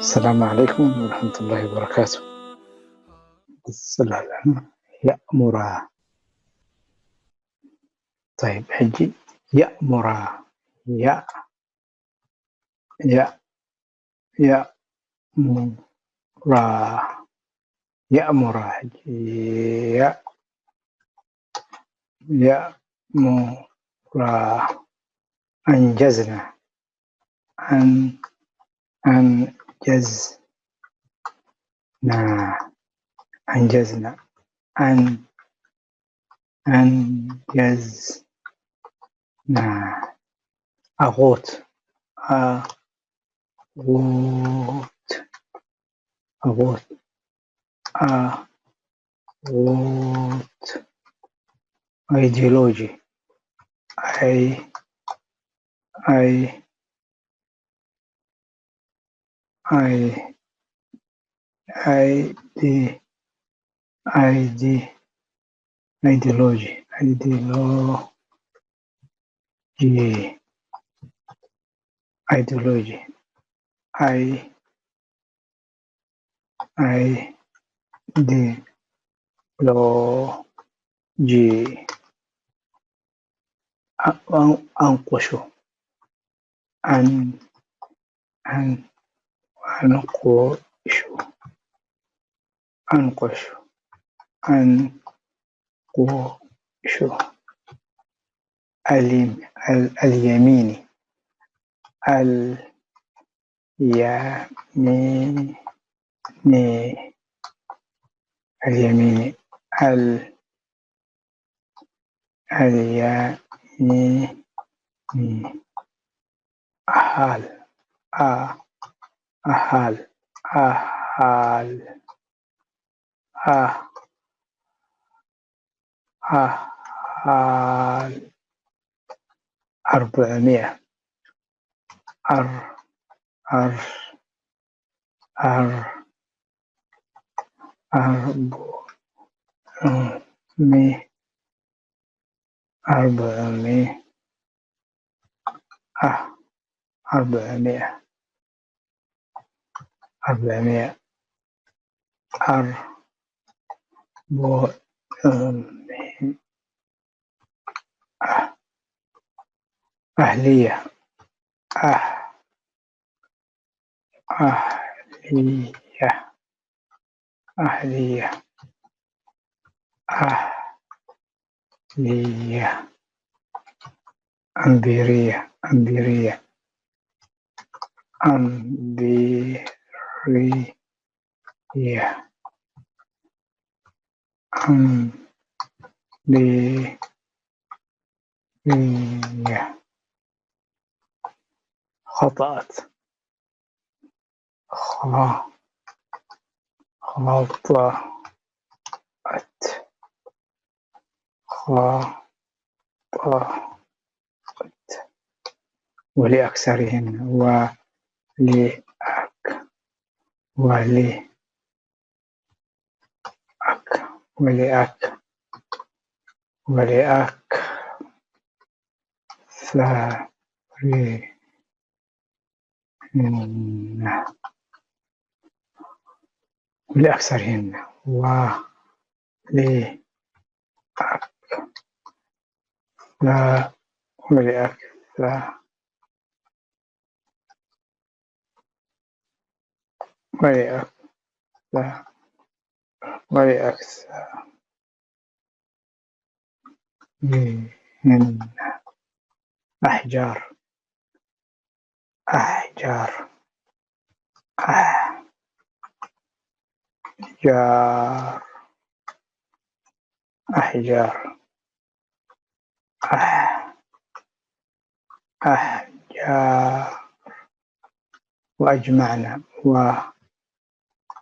السلام عليكم ورحمة الله وبركاته. السلام. يأمر. طيب، ሕጂ يأمر. يا، يا، يأمر. يأمر. ሕጂ يا، يأمر. أنجزنا. أن-، أنجزنا. أنجزنا. أن-، أنجزنا. ኣኾት። ኣኾት። ኣኾት። ኣኾት። Ideology. ኣይ-፣ ኣይ-፣ ኣይ-፣ ኣይ-፣ ዲ-፣ ኣይ-፣ ዲ-፣ Ideology. Ideology. Ideology. ኣይ-፣ ኣይዲሎጂ። ኣ-፣ ኣን-፣ ኣንቆሾ። ኣን-፣ ኣን-፣ ኣንቆሾ። ኣንቆሾ። ኣንቆሾ። ኣልይም-፣ ኣል-፣ ኣልየሚኒ። ኣል-፣ ያሚኒ። ኣልየሚኒ። ኣል-፣ ኣልየሚኒ። ኣሃል። ኣ-፣ ኣሃል። ኣሃል። ኣ-፣ ኣሃል። ኣርብዕሚኣ። ኣር-፣ ኣር-፣ ኣር-፣ ኣርብዕሚኣ። ኣርብዕሚኣ። ኣ-፣ ኣርብዕሚኣ። ኣርብዕሚኣ። ኣር-፣ ቦ-፣ እም-፣ ኣ-፣ ኣህልያ። ኣህ-፣ ኣህልያ። ኣህልያ። ኣህልያ። ኣምቢርያ። ኣምቢርያ። ኣምቢርያ። ኣምቢርያ። خطأت. خ-، خطأت. خطأت. ولأكثرهن. ولأك-، ولأك-، ولأك-، ولأكثرهن. ولأكثرهن. و-، ل-، أك-، لا، ولأكثر-، ولأكثر-، ولأكثر-، أحجار. أحجار. أحجار. أحجار. أح-، أحجار. وأجمعنا. و-،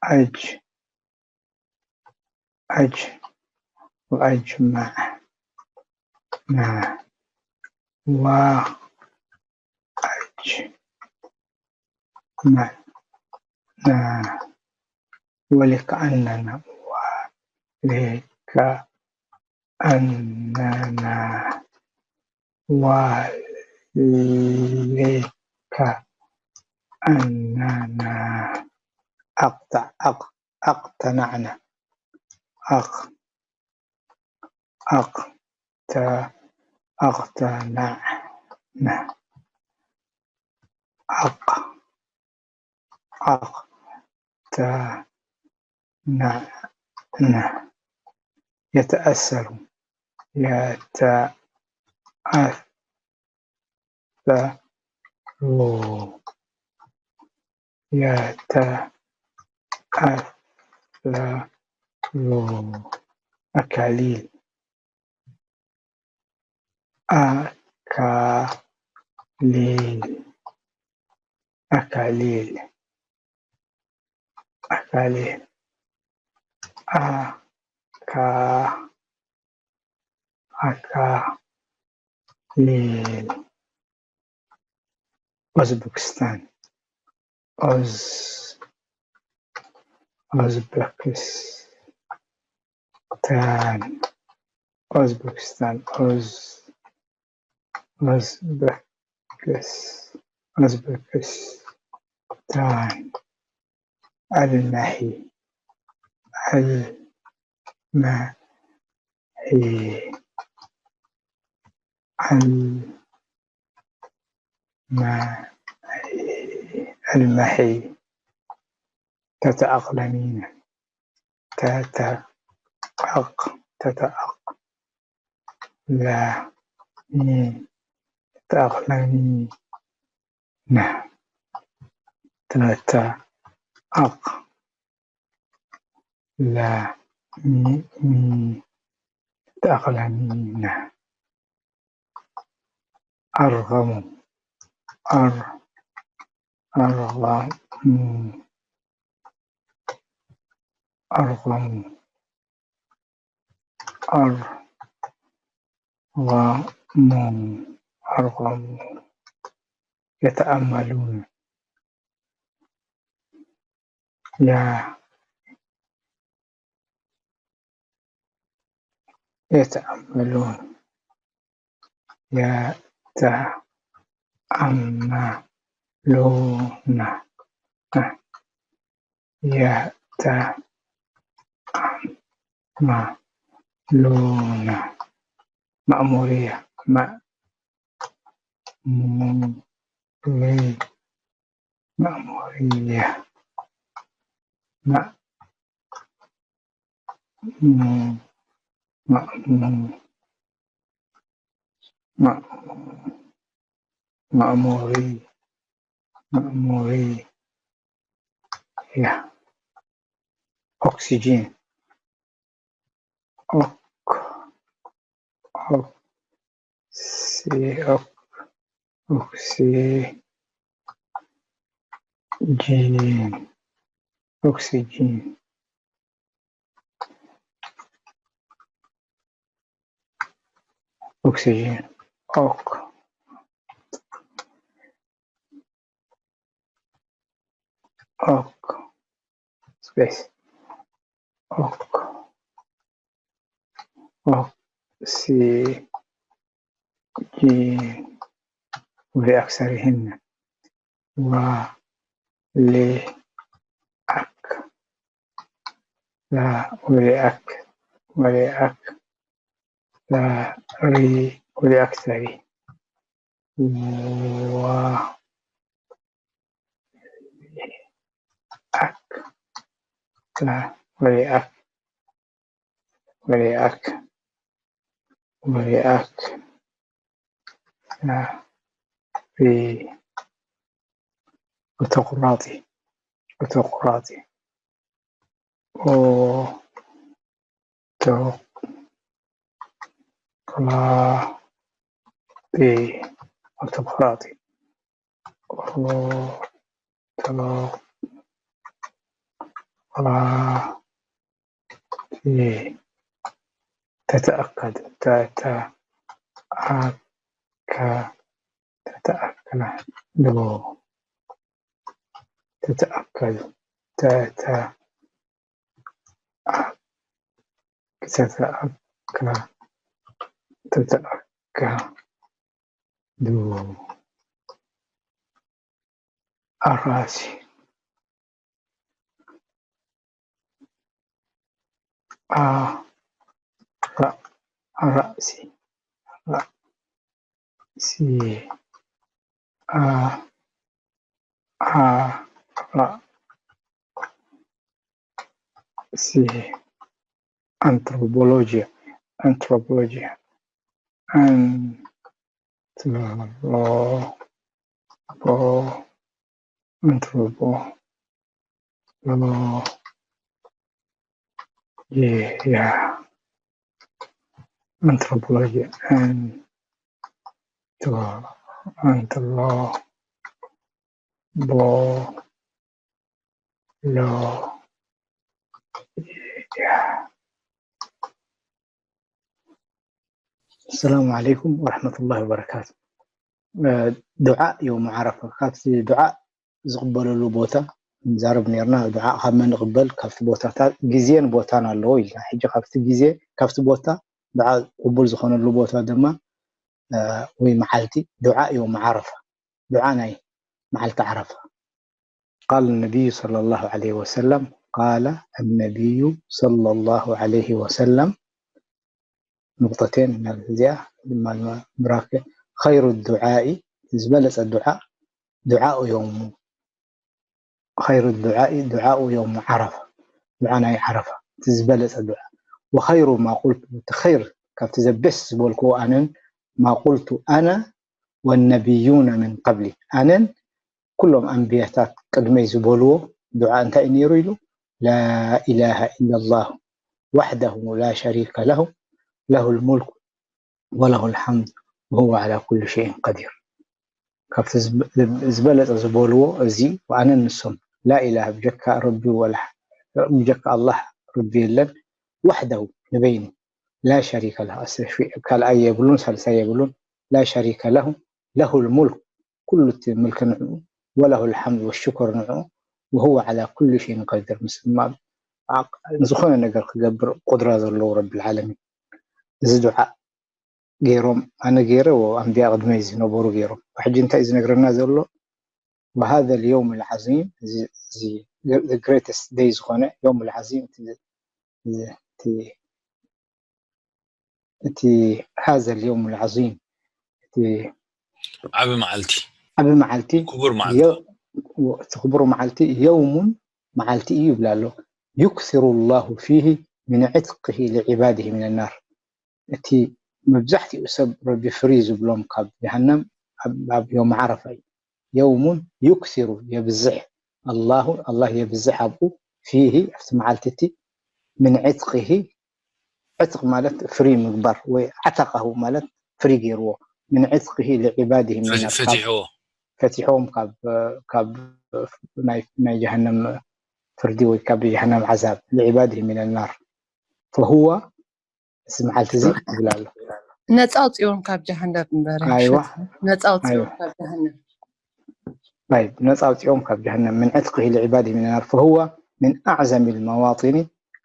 أج-، أج-، وأجمعنا. وأجمعنا. ولكأننا. ولكأننا. ولكأننا. أقت-، أق-، أقتنعنا. أق-، أقت-، أقتنعنا. أق-، أقتنعنا. يتأثر. يتأثر. يتأثر. أكاليل. أكاليل. أكاليل. أكاليل. أكا-، أكاليل. أوزبكستان. أوز-، أوزبكستان. أوزبكستان. أوز-، أوزبكس-، أوزبكستان. المحي. المحي. الم-، المحي. تتأقلمين. تتأق-، تتأق-، لا، مي، تأقلمين. تتأق-، لا، مي، مي، تأقلمين. أرغم. أر-، أرغم. أرغم. أرغم. أرغم. يتأملون. يا-، يتأملون. يتأملون. يتأملون. مأمورية. مأ-، مأمورية. مأمورية. مأ-، م-، م-، م-، م-، مأموري، مأموري. يا. أكسجين. أك-، أك-، سي-، أك-، أكسجين. أكسجين. أكسجين. أوك. أوك. سبيس. أوك. أوك. سي. جي. ولأكثرهن. ولأك-، لا، ولأك-، ولأك-، لا، ري-، ولأكثر. و-، أك-، لا، ولأك-، ولأك-، ولأك-، لا، ري-، أوتوقراطي، أوتوقراطي. أو-، تو-، قرا-، طي. أوتوقراطي. أو-، تو-، قرا-، طي. تتأكد. ت-، ت-، أ-، ك-، تتأكد. تتأكد. ت-، ت-، تتأكد. تتأكد. أراسي. ا ر رأسي رأسي ا ا رأسي أنثروبولوجيا أنثروبولوجيا أنثرو أنثروبو yeah, yeah. Anthropology and to anthropology. السلام عليكم ورحمة الله وبركاته. ዱዓ የውም ዓረፋ ካብቲ ዱዓ ዝቕበለሉ ቦታ ንዛረብ ነርና። ዱዓ ካብ መን ይቕበል? ካብቲ ቦታታት ግዜን ቦታን ኣለዎ ኢልና። ሕጂ ካብቲ ግዜ ካብቲ ቦታ ዱዓ ቅቡል ዝኾነሉ ቦታ ድማ ወይ መዓልቲ ዱዓ የውም ዓረፋ ዱዓ ናይ መዓልቲ ዓረፋ። قال النبي صلى الله عليه وسلم قال النبي صلى الله عليه وسلم ኑቕጠቴን ማለት እዚኣ ድማ ምራክ خير الدعاء ዝበለፀ ዱዓ ዱዓኡ የውሙ خير الدعاء دعاء يوم عرفة ዱዓ ናይ ዓረፋ እቲ ዝበለፀ ዱዓ وخير ما قلت እቲ خير ካብቲ the best ዝበልክዎ ኣነን ما قلت أنا والنبيون من قبلي ኣነን ኩሎም ኣንብያታት ቅድመይ ዝበልዎ ዱዓ እንታይ እዩ ነይሩ ኢሉ لا إله إلا الله وحده لا شريك له له الملك وله الحمد وهو على كل شيء قدير ካብቲ ዝበለፀ ዝበልዎ እዚ ኣነን ንሶም لا إله ብጀካ ረቢ ወላ ብጀካ ኣላህ ረቢ የለን وحده ንበይኑ لا شريك له ካልኣይ የብሉን ሳልሳይ የብሉን لا شريك له له الملك ኩሉ እቲ ምልኪ ንዕኡ وله الحمد والشكر ንዕኡ وهو على كل شيء قدير ምስ ዝኾነ ነገር ክገብር ቁድራ ዘለዎ ረቢ العالمين እዚ ዱዓ ገይሮም ኣነ ገይረ ኣንብያ ቅድመይ ዝነበሩ ገይሮም ሕጂ እንታይ ዝነግረና ዘሎ وهذا اليوم العظيم greatest day ዝኾነ يوم العظيم እቲ هذا اليوم العظيم እቲ ዓቢ መዓልቲ ዓቢ መዓልቲ ክቡር መዓልቲ እቲ ክቡር መዓልቲ يوم መዓልቲ እዩ ይብላ ኣሎ يكثر الله فيه من عتقه لعباده من النار እቲ መብዛሕትኡ ሰብ ረቢ ፍሪ ዝብሎም ካብ ጀሃነም ኣብ ዮም ዓረፋ እዩ يوم يكثر የብዝሕ الله الله የብዝሕ ኣብኡ فيه ኣብቲ መዓልቲ እቲ من عتقه ዕትቕ ማለት ፍሪ ምግባር ወይ عتقه ማለት ፍሪ ገይርዎ من عتقه لعباده من النار ፈቲሕዎ ፈቲሖም ካብ ካብ ናይ ጀሃነም ፍርዲ ወይ ካብ ጀሃነም عذاب لعباده من النار فهو እዚ መዓልቲ እዚ ይብል ኣሎ ነፃ ኣውፅኦም ካብ ጀሃነም እምበር ኣይዋ ነፃ ኣውፅኦም ካብ ጀሃነም طيب ነፃ ኣውፅኦም ካብ ጀሃነም من عتقه لعباده من النار فهو من أعظم المواطن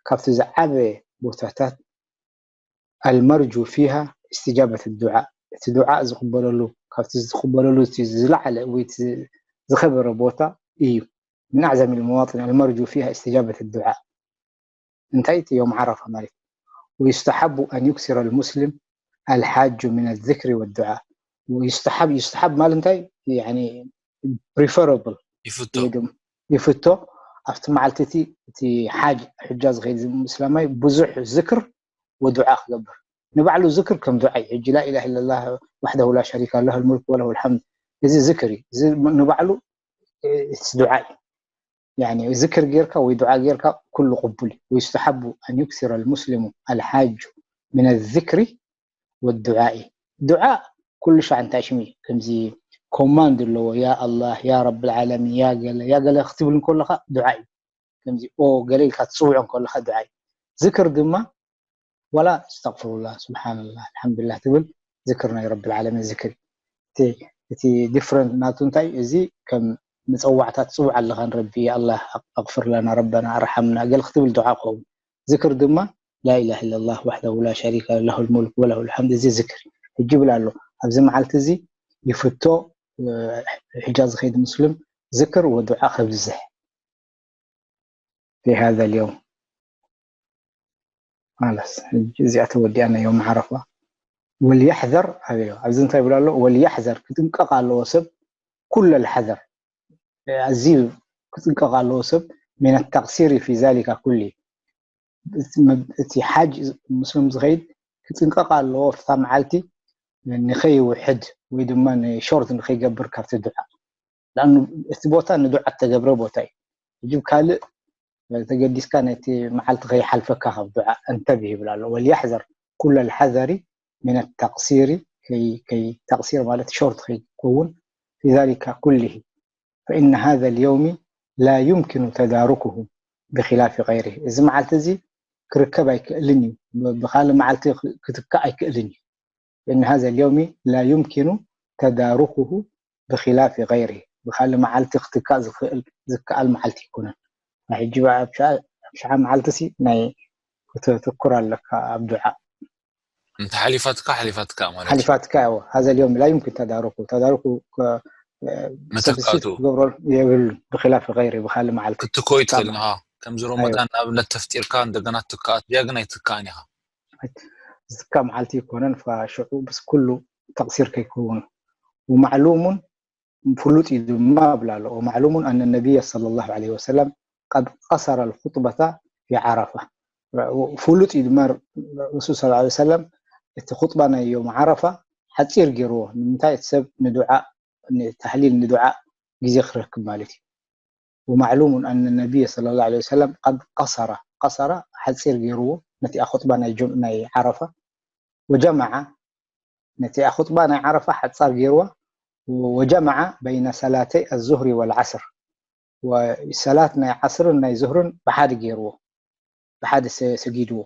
ካብቲ ዝዓበየ ቦታታት المرجو فيها استجابة الدعاء እቲ ዱዓ ዝቕበለሉ ካብቲ ዝቕበለሉ እቲ ዝለዓለ ወይ ዝኸበረ ቦታ እዩ من أعظم المواطن المرجو فيها استجابة الدعاء እንታይ እቲ ዮም ዓረፋ ማለት ويستحب أن يكثر المسلم الحاج من الذكر والدعاء ويستحب يستحب ማለት እንታይ يعني preferable ይፍቶ ይፍቶ ኣብቲ መዓልቲ እቲ እቲ ሓጅ ሕጃ ዝኸይድ እስላማይ ብዙሕ ዝክር ወዱዓ ክገብር ንባዕሉ ዝክር ከም ዱዓ እዩ ሕጂ لا إله إلا الله وحده لا شريك له الملك وله الحمد እዚ ዝክር እዩ ንባዕሉ ዱዓ እዩ يعني ዝክር ጌርካ ወይ ዱዓ ጌርካ ኩሉ ቅቡል እዩ ويستحب أن يكثر المسلم الحاج من الذكر والدعاء ዱዓ ኩሉ ሻዕ እንታይ ሽሙ እዩ ከምዚ command ኣለዎ يا الله يا رب العالمين يا ገለ يا ገለ ክትብል ከለኻ ዱዓ እዩ ከምዚ ኦ ገለ ኢልካ ትፅውዖ ከለኻ ዱዓ እዩ ዝክር ድማ ولا استغفر الله سبحان الله الحمد لله ትብል ዝክር ናይ رب العالمين ዝክር እቲ different ናቱ እንታይ እዚ ከም መፀዋዕታ ትፅውዕ ኣለኻ ንረቢ الله أغفر لنا ربنا ارحمنا ገለ ክትብል ዱዓ ክኸውን ዝክር ድማ لا إله إلا الله وحده لا شريك له له الملك وله الحمد እዚ ዝክር እዩ ሕጂ ይብል ኣሎ ኣብዚ መዓልቲ እዚ ይፍቶ ሕጃ ዝኸይድ ሙስሊም ዝክር ወዱዓ ከብዝሕ في هذا اليوم خلاص እዚኣ ተወዲኣ ናይ ዮም ዓረፋ። ወልያሕዘር ኣበዮ ኣብዚ እንታይ ይብሉ ኣሎ? ወልያሕዘር ክጥንቀቕ ኣለዎ ሰብ ኩለል ሓዘር ኣዝዩ ክጥንቀቕ ኣለዎ ሰብ ሚነ ተቅሲሪ ፊ ዛሊካ ኩሊ እቲ ሓጅ ምስሉም ዝኸይድ ክጥንቀቕ ኣለዎ ፍታ መዓልቲ ንኸይውሕድ ወይ ድማ ንሾርት ንኸይገብር ካብቲ ዱዓ እቲ ቦታ ንዱዓ እተገብረ ቦታ እዩ። ሕጂ ካልእ ተገዲስካ ነቲ መዓልቲ ከይሓልፈካ ካብ ዱዓ እንተብህ ይብል ኣሎ። ወልያሕዘር ኩለ ልሓዘሪ ምን ተቅሲሪ ተቅሲር ማለት ሾርት ከይከውን ፊ ዛሊካ ኩሊሂ ፈኢነ ሃዘ ልየውሚ ላ ዩምኪኑ ተዳሩኩሁ ብኪላፊ ገይሪሂ። እዚ መዓልቲ እዚ ክርከብ ኣይክእልን እዩ፣ ብካልእ መዓልቲ ክትካእ ኣይክእልን እዩ። ፈኢነ ሃዘ ልየውሚ ላ ዩምኪኑ ተዳሩኩሁ ብኪላፊ ገይሪሂ። ብካልእ መዓልቲ ክትካእ ዝክእል ዝከኣል መዓልቲ ኣይኮነን። ሕጂ ኣብ ሸዓ መዓልቲ ሲ ናይ ክትትኩር ኣለካ ኣብ ዱዓ። እንተ ሓሊፋትካ ሓሊፋትካ ማለት እዩ። ሓሊፋትካ ያው ሀዘ ልዮም ላ ዩምኪን ተዳሩኩ ተዳሩኩ መተካቱ ክገብሮ የብሉ ብክላፍ ገይሪ ብካልእ መዓልቲ ክትኮይ ትኽእል ኢኻ። ከምዚ ሮመዳን ንኣብነት ተፍጢርካ እንደገና ትከኣት ድያ ግን ኣይትከኣን ኢኻ። ዝትካ መዓልቲ ይኮነን ሽዑ ብስ ኩሉ ተቅሲር ከይከውን ومعلوم ፍሉጥ እዩ ድማ ብላ ኣሎ ومعلوم أن النبي صلى الله عليه وسلم قد قصر الخطبة في عرفة ፍሉጥ እዩ ድማ ረሱል صلى الله عليه وسلم እቲ ኹጥባ ናይ ዮም ዓረፋ ሓፂር ገይርዎ ንምንታይ እቲ ሰብ ንዱዓ ንተህሊል ንዱዓ ግዜ ክረክብ ማለት እዩ ومعلوم أن النبي صلى الله عليه وسلم قد قصر قصر ሓፂር ገይርዎ ነቲኣ ኹጥባ ናይ ዓረፋ وجمع ነቲኣ ኹጥባ ናይ ዓረፋ ሓፃር ገይርዋ وجمع بين صلاتي الظهر والعصر ሰላት ናይ ዓስርን ናይ ዙህርን ብሓደ ገይርዎ ብሓደ ሰጊድዎ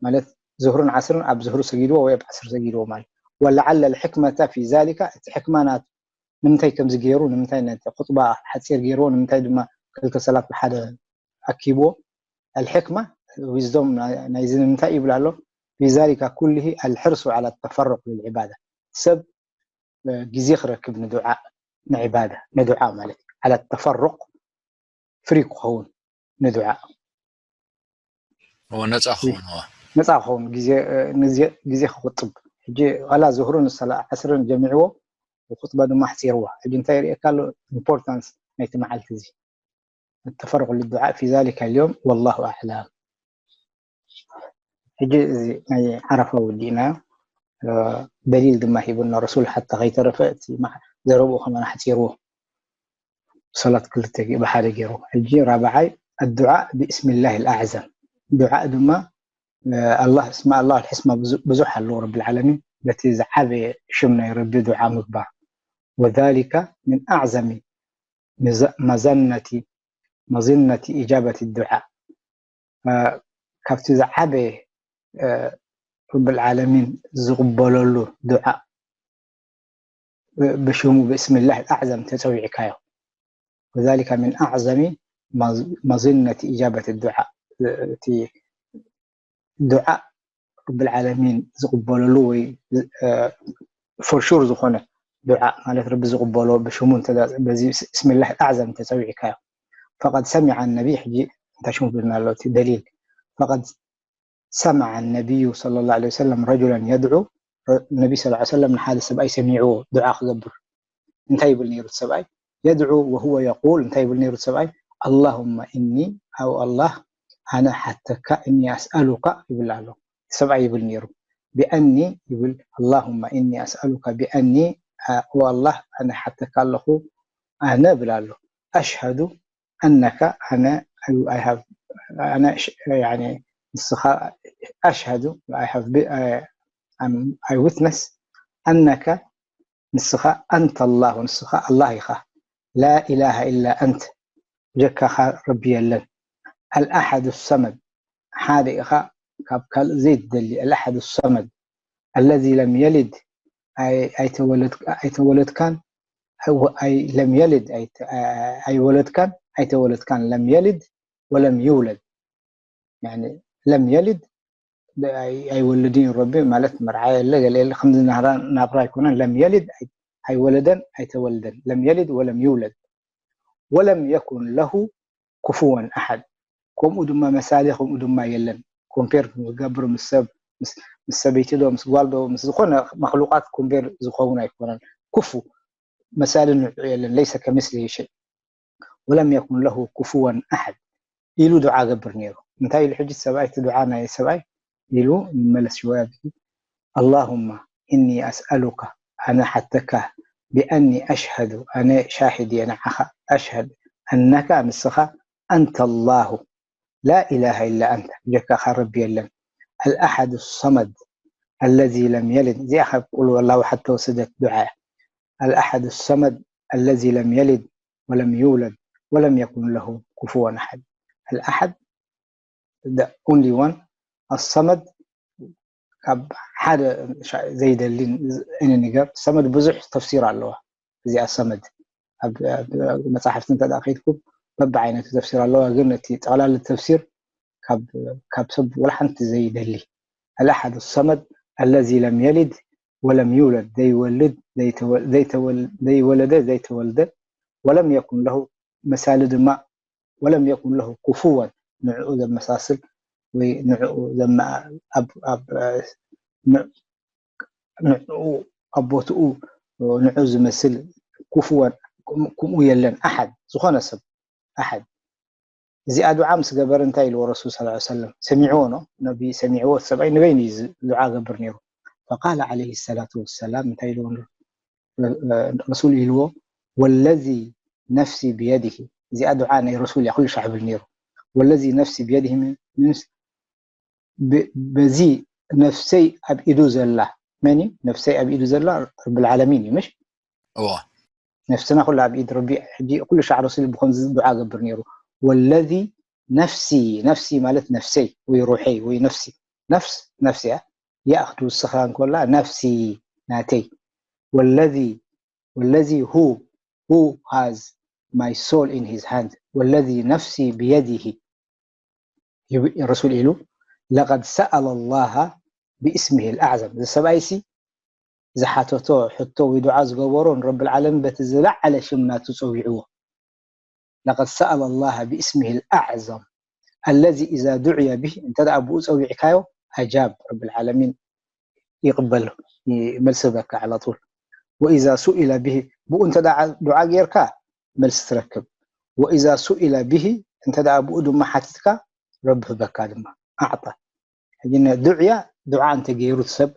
ማለት ዙህርን ዓስርን ኣብ ዙህሪ ሰጊድዎ ወይ ኣብ ዓስር ሰጊድዎ ማለት ولعل الحكمة في ذلك እቲ ሕክማ ናቱ ንምንታይ ከምዚ ገይሩ ንምንታይ ነቲ ኹጥባ ሓፂር ገይርዎ ንምንታይ ድማ ክልተ ሰላት ብሓደ ኣኪብዎ الحكمة wisdom ናይዚ ንምንታይ ይብል ኣሎ في ذلك كله الحرص على التفرق للعبادة ሰብ ግዜ ክረክብ ንዱዓ ንዕባዳ ንዱዓ ማለት على التفرق ፍሪ ክኸውን ንዱዓ እዎ ነፃ ክኸውን እዎ ነፃ ክኸውን ግዜ ግዜ ክቁጥብ ሕጂ ላ ዙህርን ሰላ ዓስርን ጀሚዕዎ ኹጥባ ድማ ኣሕፂርዋ ሕጂ እንታይ ይርእየካ ኣሎ ኢምፖርታንስ ናይቲ መዓልቲ እዚ التفرق للدعاء في ذلك اليوم والله أعلم ሕጂ እዚ ናይ ዓረፋ ወዲእና ደሊል ድማ ሂቡና ረሱል ሓታ ከይተረፈ እቲ ዘረብኡ ከማን ኣሕፂርዎ ሰላት ክልተ ብሓደ ገይሩ ሕጂ ራብዓይ الدعاء باسم الله الأعظم ዱዓ ድማ ኣላህ እስማ ኣላህ ልሕስማ ብዙሕ ኣለዎ ረቢ ልዓለሚን በቲ ዝዓበየ ሽም ናይ ረቢ ዱዓ ምግባር وذلك من أعظم مظنة مظنة إجابة الدعاء ካብቲ ዝዓበየ ረቢ ልዓለሚን ዝቕበለሉ ዱዓ ብሽሙ ብስምላህ ኣዕዘም ተፀዊዕካዮ وذلك من أعظم مظنة إجابة الدعاء እቲ ዱዓ ረቢ ልዓለሚን ዝቕበለሉ ወይ for sure ዝኾነ ዱዓ ማለት ረቢ ዝቕበሎ ብሽሙ በዚ ስምላህ ኣዕዘም ተፀዊዕካዮ فقد سمع النبي ሕጂ እንታይ ሽሙ ብልና ኣሎ እቲ ደሊል فقد سمع النبي صلى الله عليه وسلم رجلا يدعو ነቢ ስ ሰለም ንሓደ ሰብኣይ ሰሚዕዎ ዱዓ ክገብር እንታይ ይብል ነይሩ ሰብኣይ يدعو وهو يقول እንታይ ይብል ነይሩ ሰብኣይ اللهم إني ኣው ኣላህ ኣነ ሓተካ إني أسألك ይብል ኣሎ ሰብኣይ ይብል ነይሩ بأني ይብል اللهم إني أسألك بأني ኦ ኣላህ ኣነ ሓተካ ኣለኹ ኣነ ብል ኣሎ أشهد أنك ኣነ I have ኣነ يعني ንስኻ أشهد I have I witness أنك ንስኻ أنت الله ንስኻ ኣላህ ኢኻ لا إله إلا أنت ብጀካኻ ረቢ የለን الأحد الصمد ሓደ ኢኻ ካብ ካልእ ዘይትደሊ الأحد الصمد الذي لم يلد ኣይተወለድካን ለም የልድ ኣይወለድካን ኣይተወለድካን ለም የልድ ወለም ይውለድ ለም የልድ ኣይወልድን እዩ ረቢ ማለት መርዓ የለ ገለ የለ ከምዚ ናብራ ኣይኮነን ለም የልድ ኣይወለደን ኣይተወልደን ለም የልድ ወለም ይውለድ ወለም የኩን ለሁ ኩፍወን ኣሓድ ከምኡ ድማ መሳሊ ከምኡ ድማ የለን ኮምፔር ዝገብር ምስ ሰብ ምስ ሰበይቲ ዶ ምስ ጓል ዶ ምስ ዝኾነ መክሉቃት ኮምፔር ዝኸውን ኣይኮነን። ኩፉ መሳሊ ንዑ የለን። ለይሰ ከምስሊ ሸይ ወለም የኩን ለሁ ኩፍወን ኣሐድ ኢሉ ዱዓ ገብር ነይሩ። እንታይ ኢሉ ሕጂ ሰብኣይ እቲ ዱዓ ናይ ሰብኣይ ኢሉ ይመለስ ሽወያ ብ اللهم إني أسألك ኣነ ሓተካ ብኣኒ ኣሽሀዱ ኣነ ሻሂድ እየ ንዓኻ ኣሽሀድ ኣነካ ንስኻ ኣንተ ላሁ ላ ኢላሃ ኢላ ኣንተ ብጀካኻ ረቢ የለን ኣልኣሓድ ሰመድ ኣለዚ ለም የልድ እዚኣ ካብ ቁል ወላሁ ሓድ ተወሰደት ዱዓ እያ ኣልኣሓድ ሰመድ ኣለዚ ለም የልድ ወለም ይውለድ ወለም የኩን ለሁ ኩፍወን ኣሓድ ኣልኣሓድ the only one ኣሰመድ ካብ ሓደ ዘይደሊ እኒ ነገር ሰመድ ብዙሕ ተፍሲር ኣለዋ እዚኣ ሰመድ ኣብ መፅሓፍቲ እንተ ከይድኩም በብዓይነቱ ተፍሲር ኣለዋ ግን እቲ ጠቕላሊ ተፍሲር ካብ ሰብ ወላ ሓንቲ ዘይደሊ ኣልኣሓድ ሰመድ ኣለዚ ለም የሊድ ወለም ይውለድ ዘይወልድ ዘይወለደ ዘይተወልደ ወለም የኩን ለሁ መሳሊ ድማ ወለም የኩን ለሁ ኩፍወን ንዕኡ ዘመሳስል ወይ ንዕኡ ንዕኡ ኣብ ቦትኡ ንዑ ዝመስል ኩፍወን ክምኡ የለን ኣሓድ ዝኾነ ሰብ ኣሓድ እዚኣ ዱዓ ምስ ገበረ እንታይ ኢልዎ ረሱል ስ ሰለም ሰሚዕዎ ኖ ነቢ ሰሚዕዎ ሰብኣይ ንበይኑ እዩ ዱዓ ገብር ነይሩ ፈቃለ ዓለይሂ ሰላቱ ወሰላም እንታይ ኢልዎ ረሱል ኢልዎ ወለዚ ነፍሲ ብየድሂ እዚኣ ዱዓ ናይ ረሱል እያ ኩሉ ሻዕ ብል ነይሩ ወለዚ ነፍሲ ብየድሂ ምንስ በዚ ነፍሰይ ኣብ ኢዱ ዘላ መን እዩ ነፍሰይ ኣብ ኢዱ ዘላ ረብል ዓለሚን እዩ ምሽ እዋ ነፍስና ኩሉ ኣብ ኢድ ረቢ ሕጂ ኩሉ ሻዕ ረሱል ብኸምዚ ዱዓ ገብር ነይሩ ወለዚ ነፍሲ ነፍሲ ማለት ነፍሰይ ወይ ሩሐይ ወይ ነፍሲ ነፍስ ነፍሲ እያ ይኣኽድ ውስኻ እንኮላ ነፍሲ ናተይ ወለዚ ወለዚ who who has my soul in his hand ወለዚ ነፍሲ ብየዲሂ ረሱል ኢሉ ለቀድ ሰኣለ ላሃ ብእስሚሂ ልኣዕዘም እዚ ሰብኣይ ሲ ዝሓተቶ ሕቶ ወይ ዱዓ ዝገበሮ ንረቢ ልዓለሚን በቲ ዝለዓለ ሽም ናቱ ፀዊዕዎ ለቀድ ሰኣለ ላሃ ብእስሚሂ ልኣዕዘም ኣለዚ ኢዛ ዱዕየ ብሂ እንተ ደኣ ብኡ ፀዊዕካዮ ኣጃብ ረቢ ልዓለሚን ይቅበል መልሲ ህበካ ዓላ ጡል ወኢዛ ሱኢለ ብሂ ብኡ እንተ ደኣ ዱዓ ጌርካ መልሲ ትረክብ ወኢዛ ሱኢለ ብሂ እንተ ደኣ ብኡ ድማ ሓቲትካ ረቢ ህበካ ድማ ኣዕጣ ሕጂ ዱዕያ ዱዓ እንተገይሩ ሰብ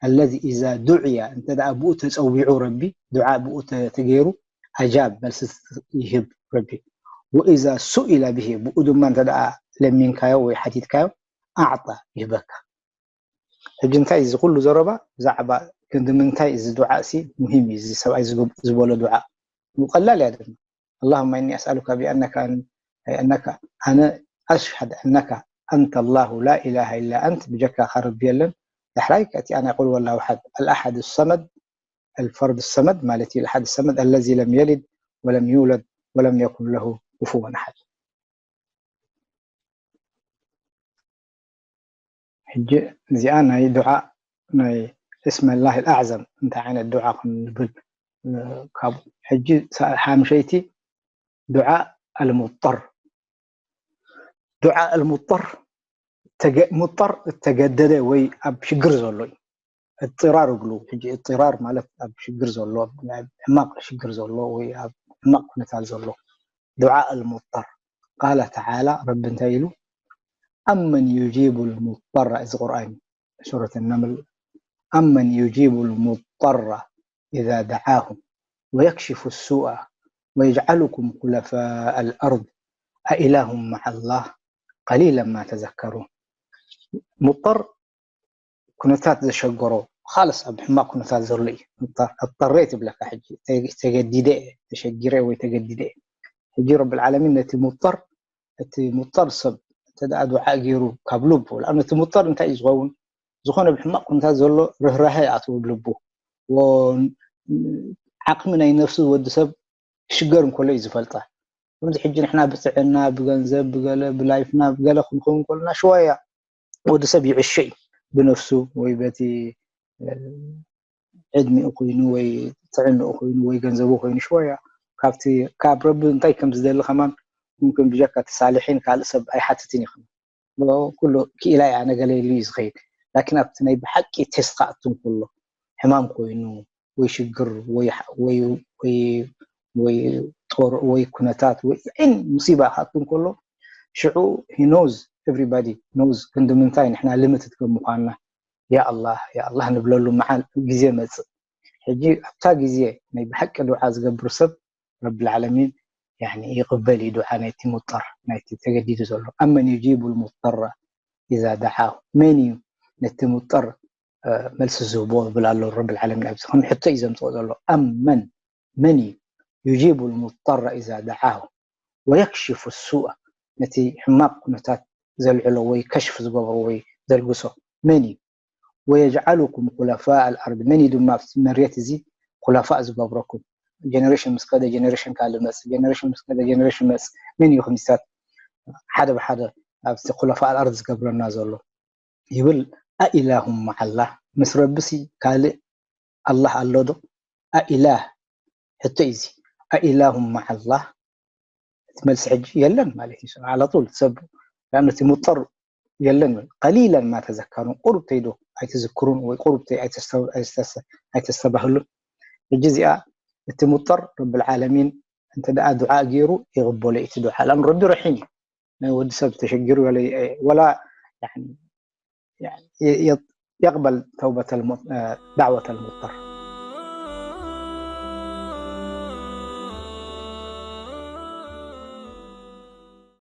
ኣለዚ ኢዛ ዱዕያ እንተ ደኣ ብኡ ተፀዊዑ ረቢ ዱዓ ብኡ ተገይሩ ኣጃብ መልሲ ይህብ ረቢ ወኢዛ ሱኢለ ብሂ ብኡ ድማ እንተ ደኣ ለሚንካዮ ወይ ሓቲትካዮ ኣዕጣ ይህበካ ሕጂ እንታይ እዚ ኩሉ ዘረባ ብዛዕባ ክንዲ ምንታይ እዚ ዱዓ ሲ ሙሂም እዩ እዚ ሰብኣይ ዝበሎ ዱዓ ቀላል እያ ድማ اللهم إني أسألك بأنك أنك أنا أشهد أنك أنت الله لا إله إلا أنت ብጀካኻ ረቢ የለን ዳሕራይ ከእቲኣ ናይ ቁል ወላሁ ሓድ الأحد الصمد الفرد الصمد ማለት እዩ الأحد الصمد الذي لم يلد ولم يولد ولم يكن له كفوا أحد ሕጂ እዚኣ ናይ ዱዓ ናይ እስመላህ ኣዕዘም እንታይ ዓይነት ዱዓ ክንብል ካብ ሕጂ ሓምሸይቲ ዱዓ ኣልሙጠር ዱዓ ኣልሙጠር ሙጠር እተገደደ ወይ ኣብ ሽግር ዘሎ እዩ እጥራር እብሉ ሕጂ እጥራር ማለት ኣብ ሽግር ዘሎ ሕማቅ ሽግር ዘሎ ወይ ኣብ ሕማቅ ኩነታት ዘሎ ዱዓ ኣልሙጠር ቃለ ተዓላ ረቢ እንታይ ኢሉ ኣመን ዩጂቡ ልሙጠራ እዚ ቁርኣን ሱረት ነምል ኣመን ዩጂቡ ልሙጠራ ኢዛ ደዓሁ ወየክሽፉ ሱአ ወየጅዓሉኩም ኩለፋ ኣልኣርድ ኣኢላሁም መዓ ላህ ቀሊለን ማ ተዘከሩን ሙጠር ኩነታት ዘሸገሮ ካልስ ኣብ ሕማቅ ኩነታት ዘሎ እዩ እጠሬ ትብለካ ሕጂ ተገዲደ ተሸጊረ ወይ ተገዲደ ሕጂ ረብልዓለሚን ነቲ ሙጠር እቲ ሙጠር ሰብ እንተ ደኣ ዱዓ ገይሩ ካብ ልቡ ንኣብነት እቲ ሙጠር እንታይ እዩ ዝኸውን ዝኾነ ብሕማቅ ኩነታት ዘሎ ርህራሀ ይኣትው ልቡ ዓቅሚ ናይ ነፍሱ ወዲ ሰብ ክሽገር እንከሎ እዩ ዝፈልጣ ከምዚ ሕጂ ንሕና ብጥዕና ብገንዘብ ብገለ ብላይፍና ብገለ ክንኸውን ከለና ሽዋያ ወዲ ሰብ ይዕሸ እዩ ብነፍሱ ወይ በቲ ዕድሚኡ ኮይኑ ወይ ጥዕንኡ ኮይኑ ወይ ገንዘቡ ኮይኑ ሽወያ ካብቲ ካብ ረቢ እንታይ ከም ዝደሊ ከማን ሙምክን ብጀካ እቲ ሳልሒን ካልእ ሰብ ኣይሓትትን እዩ ኩሉ ክኢላ እያ፣ ነገለ ኢሉ እዩ ዝኸይድ። ላኪን ኣብቲ ናይ ብሓቂ ቴስት ክኣቱ እንከሎ፣ ሕማም ኮይኑ ወይ ሽግር ወይ ጦር ወይ ኩነታት ወይ ዒን ሙሲባ ክኣቱ እንከሎ፣ ሽዑ ኖዝ፣ ኤቭሪባዲ ኖዝ ክንዲ ምንታይ ንሕና ሊሚትድ ከም ምዃንና፣ ያ ኣላህ ያ ኣላህ ንብለሉ መዓል ግዜ መጽእ። ሕጂ ኣብታ ግዜ ናይ ብሓቂ ዱዓ ዝገብር ሰብ ረብል ዓለሚን ይቕበል እዩ ዱዓ ናይቲ ሙጠር፣ ናይቲ ተገዲዱ ዘሎ። ኣመን ዩጂቡ ልሙጠረ ኢዛ ደዓሁ፣ መን እዩ ነቲ ሙጠር መልሲ ዝህቦ ይብል ኣሎ ረብል ዓለሚን። ኣብዚ ከም ሕቶ እዩ ዘምፅኦ ዘሎ። ኣመን፣ መን እዩ ዩጂቡ ልሙጠረ ኢዛ ደዓሁ ወየክሽፉ ሱእ፣ ነቲ ሕማቕ ኩነታት ዘልዕሎ ወይ ከሽፍ ዝገብሮ ወይ ዘልግሶ መን እዩ? ወየጅዓሉኩም ኩለፋ ኣልኣርድ፣ መን እዩ ድማ ኣብቲ መሬት እዚ ኩለፋእ ዝገብረኩም? ጀነሬሽን ምስ ከደ ጀነሬሽን ካልእ መጽእ፣ ጀነሬሽን ምስ ከደ ጀነሬሽን መጽእ። መን እዩ ክንዲታት ሓደ ብሓደ ኣብቲ ኩለፋ ኣልኣርድ ዝገብረና ዘሎ? ይብል። ኣኢላሁም መዓላህ፣ ምስ ረቢሲ ካልእ ኣላህ ኣሎ ዶ? ኣኢላህ፣ ሕቶ እዩ እዚ። ኣኢላሁም መዓላህ፣ እቲ መልሲ ሕጂ የለን ማለት እዩ። ዓላ ጡል ሰብ እቲ ሙጠር የለን። ቀሊለን ማ ተዘከሩን፣ ቁሩብተይ ዶ ኣይትዝክሩን ወይ ቁሩብተይ ኣይተስተባህሉን። ሕጂ እዚኣ እቲ ሙጠር ረብል ዓለሚን እንተ ደኣ ዱዓ ገይሩ ይቕበሎ እቲ ዱዓ። ላም ረቢ ረሒም እዩ። ናይ ወዲ ሰብ ተሸጊሩ ወላ የቕበል ተውበተል ዳዕወተል ሙጠር።